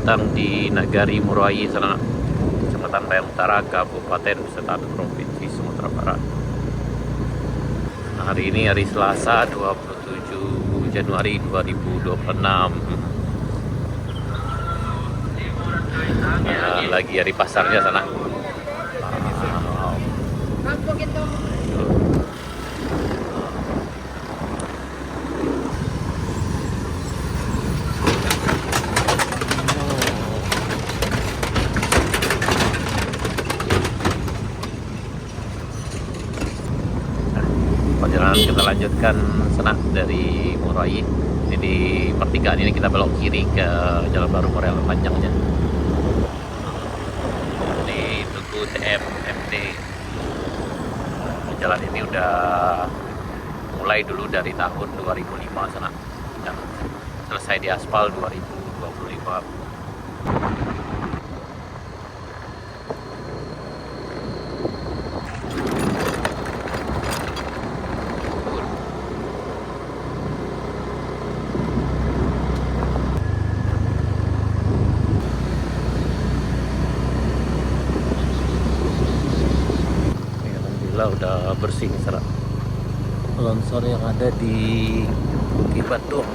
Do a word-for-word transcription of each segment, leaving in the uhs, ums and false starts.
Datang di Nagari Murai, sanak, Kecamatan Bayang Utara, Kabupaten Wisata Provinsi Sumatera Barat. Hari ini hari Selasa, dua puluh tujuh Januari dua ribu dua puluh enam. Ah, lagi hari pasarnya, sanak. Ah. Perjalanan kita lanjutkan, sanak, dari Murai. Jadi, di pertigaan ini kita belok kiri ke Jalan Baru Murai Amat Panjang, ya. Di Tugu T M M D. Jalan ini udah mulai dulu dari tahun dua ribu lima, sanak, dan selesai diaspal dua ribu dua puluh lima. Ini alhamdulillah udah bersih nih, sanak. Longsor yang ada di Bukit Batuang.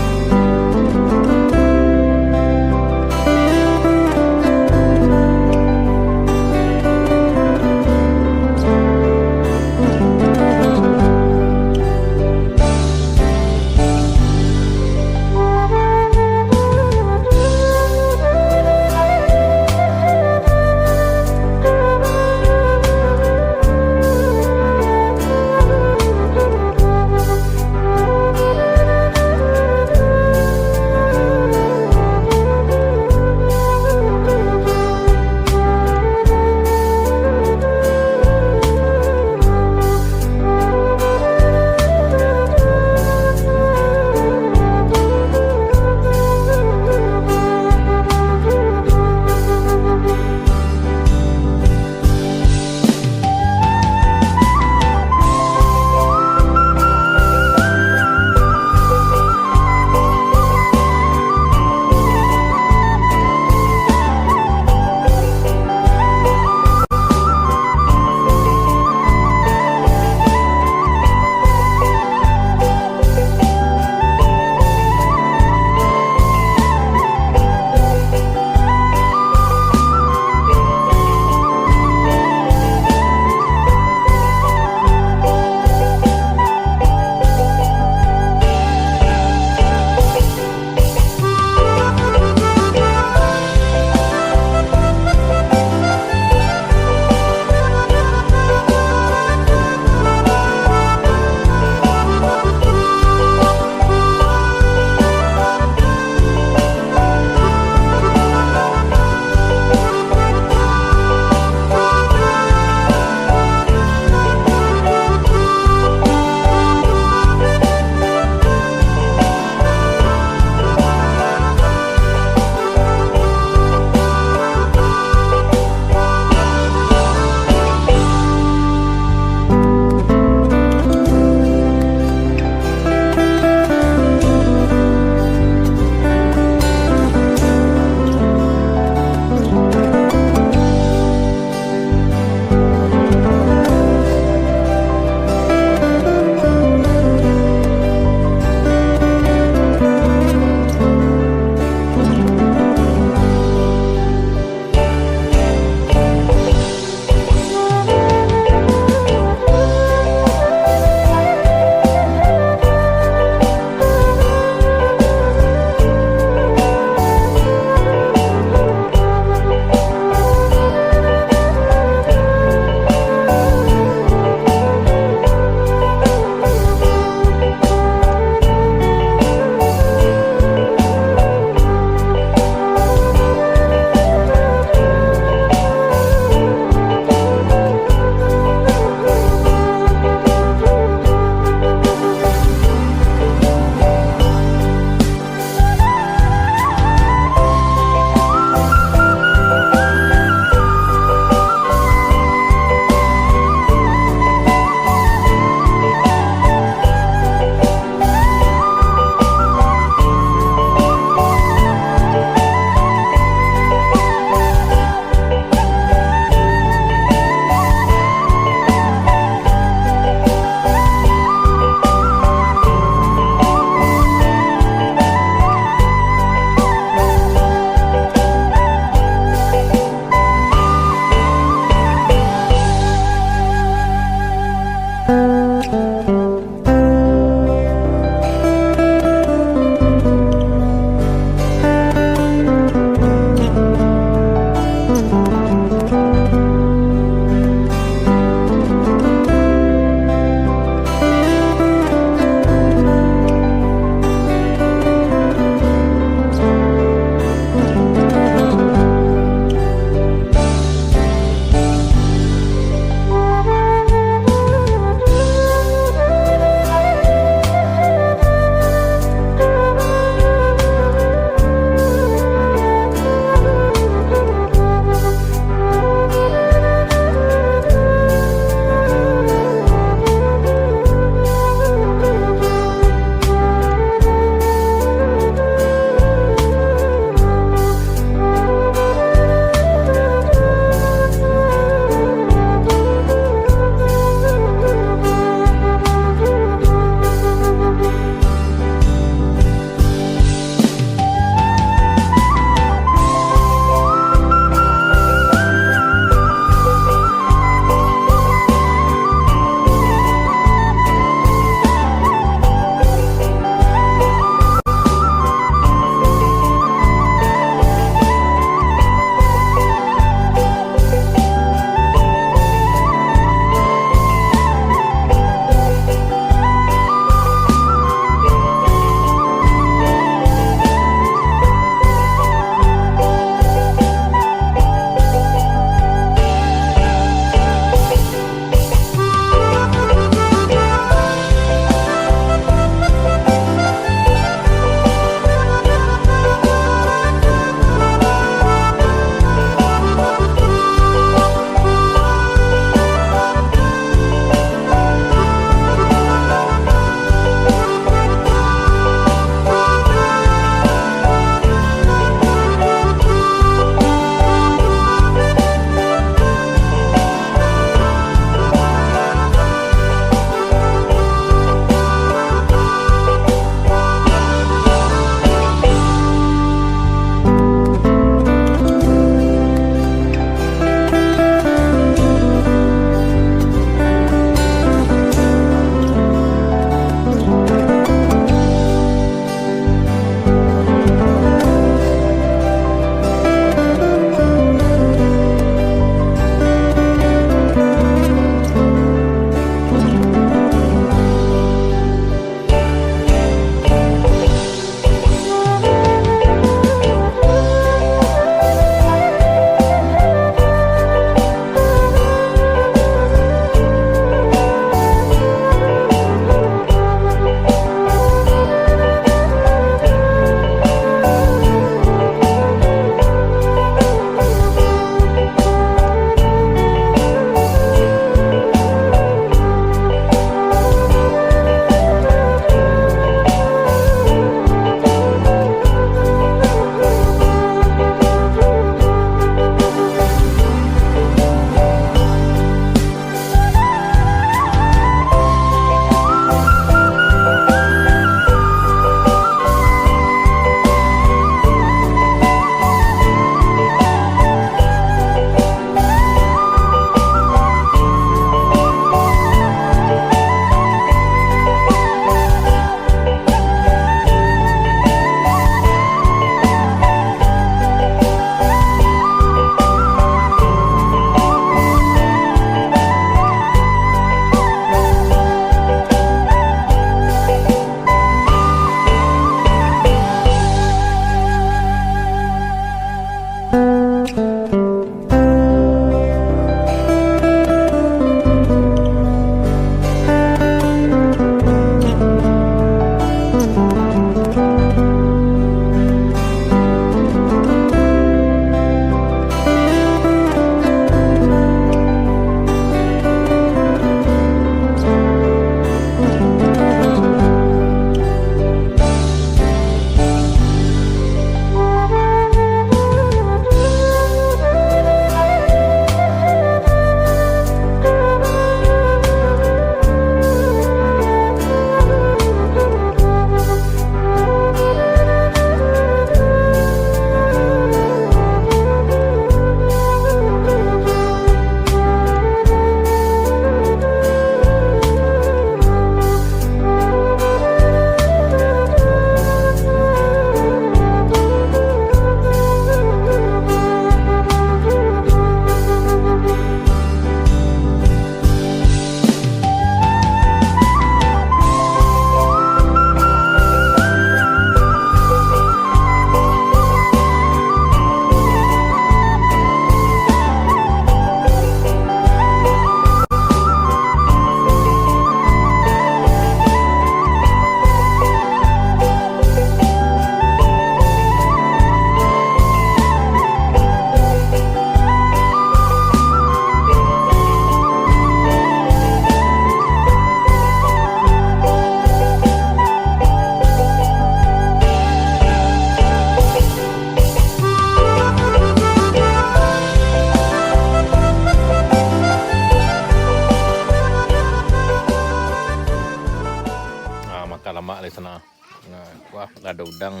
Ado udang.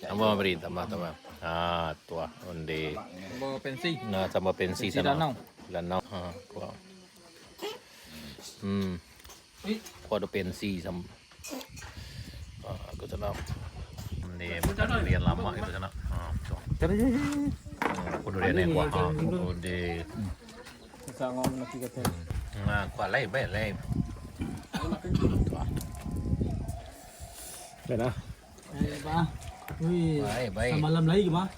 Tambah, beri, tambah, tambah. Ah, tu ah, onde. Tambah pensi. Nah, tambah pensi. Pensi sana. Danau. Danau. Ha, tu ah. Hmm. Ko ado pensi sam-, ah, ko sana. Onde, makan durian lamak itu sana. Ha, tu. Ko durian yang kuah. Ha, onde. Bisa ngomong lagi kata. Nah, kuah lai, baik lai. Tu ah. Baik lah. Eh, Pak. Wih, baik, baik. Samalam lagi, Pak.